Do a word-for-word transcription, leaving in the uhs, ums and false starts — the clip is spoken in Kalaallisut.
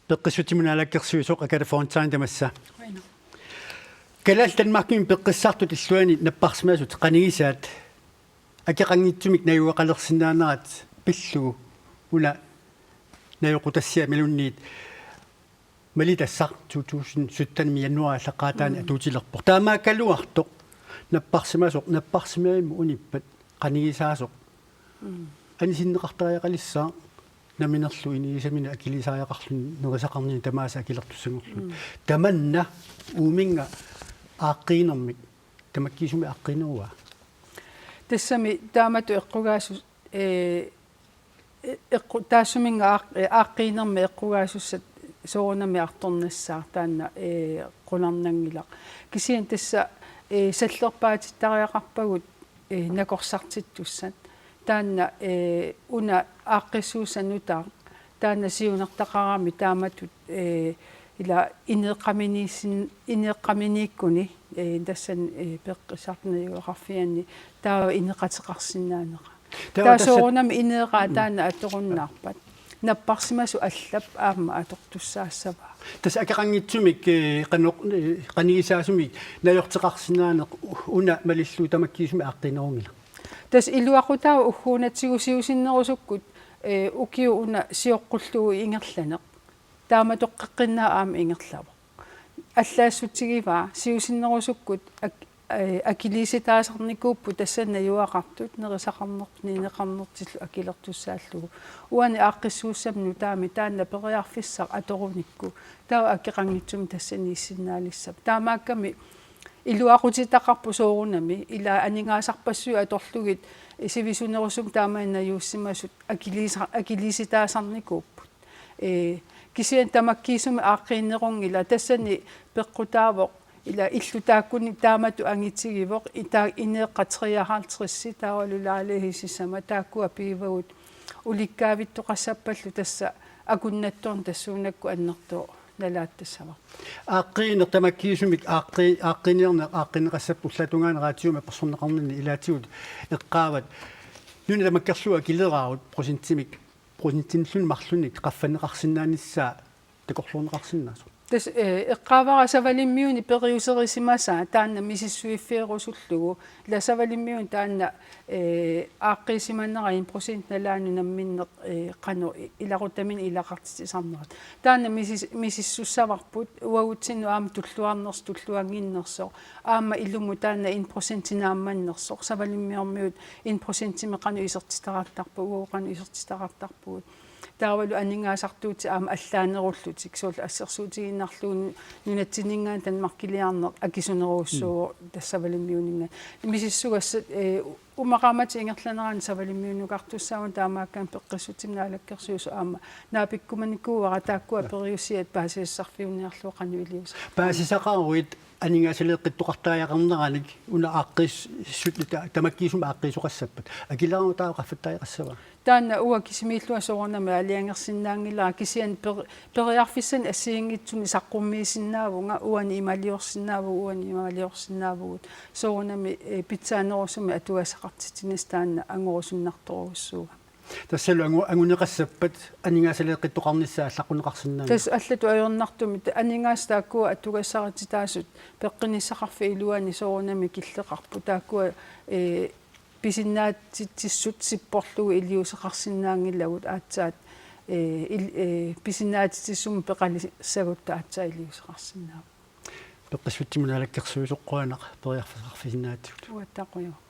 Peqqissutsimut naalakkersuisoq Agathe Fontain tamassa. Kalaallit Danmarkimi peqqissartut illuanni napparsimasut qanigisaat akeqanngitsumik najugaqalersinnaanerat pillugu una najoqqutassiaq imaluunniit malitassaq to tusind sytten januaarip aallaqqaataani atuutilerpoq. Taamaakkaluartoq napparsimasoq, napparsimavimmut unippat qanigisaasoq anisinneqartariaqalissaaq namminerlu inigisaminut akiliisariaqarluni nerisaqarnini tamaasa akilertussanngorluni. Tamanna uuminnga aaqqiinermik tamakkiisumik aaqqiinerua? Tassami taamatut eqqugaasu-, ee, eqqu-, taassuminnga aaq-, ee, aaqqiinermi eqqugaasussat soorunami artornassaaq taanna, ee, qularnanngilaq. Kisianni tassa, ee, sallerpaatittariaqarpagut, ee, nakorsartittussat. Taanna, ee, una aaqqissuussaq nutaaq taanna siunertaqarami taamatut, ee, ila ineeqqaminiissin-, ineeqqaminiikkuni, ee, tassani, ee, peqqissartut najugaqarfianni taava ineqateqarsinnaanera. Taava taava tassa soorunami ineeraa taanna atorunnaarpat. Napparsimasut allat aamma atortussaassavaat. Tassa akeqanngitsumik, ee, qanoq, ee, qanigisaasumik najorteqarsinnaaneq una malillugu tamakkiisumik aaqqiinerunngilaq. Tassa iluaqutaavoq ugguuna tigusiusinnerusukkut, ee, ukiup una sioqqullugu ingerlaneq. Taamatoqqeqqinnaaq aamma ingerlavoq. Allaassutigivaa siusinnerusukkut ak-, ee, akiliisitaasarnikuupput tassani najugaqartut nerisaqarnerput ineqarnertillu akilertussaallugu. Uani aaqqissuussamut nutaami taanna periarfissaq atorunikku taava akeqanngitsumik tassani issinnaalissappat. Taamaakkami iluaqutitaqarpoq soorunami ila aningaasarpassuit atorlugit sivisunerusumik taamani najuussimasut akiliisa-, akiliisitaasarnikuupput. Ee, kisianni tamakkiisumik aaqqiinerunngilaq tassani peqqutaavoq ila illut taakkununnga taamatut angitigivoq ita ineeqqat treoghalvtreds taavalu lejlighed sisamat taakkua pigivagut ulikkaavittoqassappallu tassa akunnattoorneq tassuunakkut annertooq nalaattassavarput. Aaqqiineq tamakkiisumik aaqqi-, aaqqiiniarneq aaqqineqassapput ullaap tungaanut raatiumi apersorneqarnini ilaatigut eqqaavat nuna tamakkerlugu akileraarut procentimik procentinilluunniit marlunnik qaffanneqarsinnaanissaa takorluuineqarsinnaasoq. Tassa, ee, eqqaavara Savalimmiuni periuserisimasaa taanna misissuiffigerusullugu. Ila Savalimmiuni taanna, ee, aaqqiisimanera en procent nalaanut namminneq, ee, qanoq i-, ilaquttamik ilaqartitsisarnerat. Taanna misis-, misissussavarput uagutsinnut aamma tulluarnersoq, tulluannginnersoq. Aamma ilumut taanna en procenti naammannersoq. Savalimmiormiut en procentimik qanoq isertitaqartarpagut, uagut qanoq isertitaqartarpugut. Taavalu aningaasartuutit aamma allaanerullutik, soorlu assersuutigiinnarlugu nunatsinninngaanniit Danmarkiliarneq akisunerujussuuvoq tassa Savalimmiuninngaanniit. Misissugassat, ee, uma qaammatit ingerlaneranni Savalimmiunukartussaavugut, taamaakkami peqqissutsimut naalakkersuisoq aamma naapikkumanikuuara taakkua periusiat paasisassarfiunniarlugit qanoq iliuuseqarnersut. Paasisaqaruit aningaasaleeqqittoqartariaqarneranik una aaqqiissut ta-, tamakkiisumik aaqqiisoqassappat. Akileraarut taava qaffattariaqassava? Taanna uanga kisimiillunga soorunami aalajangersinnaanngilara kisianni per-, periarfissanik assigiinngitsunik saqqummiisinnaavunga uani imaliorsinnaavugut, uani imaliorsinnaavugut. Soorunami, ee, pitsaanerusumik atugassaqartitsinissaq taanna angorusunnaartorujussuugami. Tassalu angu-, anguneqassappat aningaasaleeqqittoqarnissaa allaqqunneqarsinnaanngilaq. Tassa allatut ajornartumik aningaasat taakkua atugassarititaasut peqqinnissaqarfiup iluani soorunami killeqarput. Taakkua, ee, pisinnaatitsissut sipporlugu iliuuseqarsinnaanngilagut aatsaat, ee, il-, ee, pisinnaatitsissumik peqalissagutta aatsaat iliuuseqarsinnaavoq. Peqqissutsimut naalakkersuisoq qujanaq periarfissaqarfisinnaagatsigut. Uattaaq qujanaq.